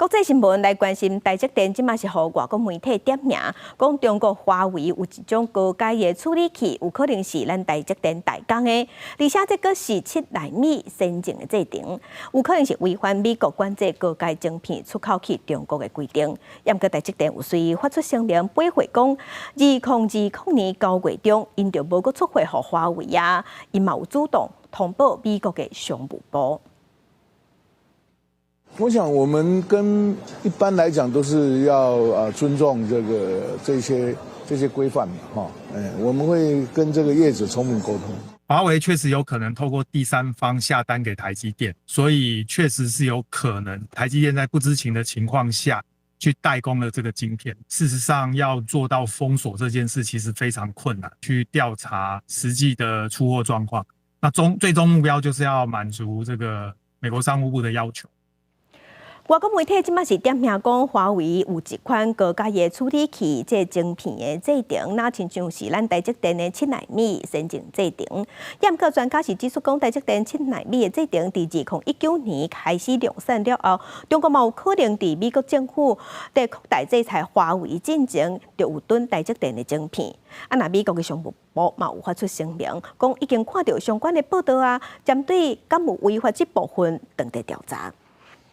國際新聞來關心，台積電這馬是予外國媒體點名，講中國華為有一種高階的處理器，有可能是咱台積電代工的，而且這閣是7納米先進的製程，有可能是違反美國管制高階晶片出口去中國的規定。毋過台積電有隨發出聲明，駁回講，2020年9月中，𪜶就無閣出貨予華為啊，𪜶嘛有主動通報美國的商務部。我想，我們跟一般來講都是要啊尊重這些規範哈，哎，我們會跟這個業者充分溝通。華為確實有可能透過第三方下單給台積電，所以確實是有可能台積電在不知情的情況下去代工了這個晶片。事實上，要做到封鎖這件事其實非常困難，去調查實際的出貨狀況。那最終目標就是要滿足這個美國商務部的要求。外國媒體這馬是點名講，華為有一款高階的處理器，這晶片的製程，若親像是咱台積電的7納米先進製程。毋過專家是指出講，台積電七納米的製程，佇2019年開始量產了後，中國嘛有可能佇美國政府佇擴大制裁華為進前，就有囤台積電的晶片。啊，若美國的商務部嘛有發出聲明，講已經看著相關的報道啊，針對敢有違法這部分，正佇調查。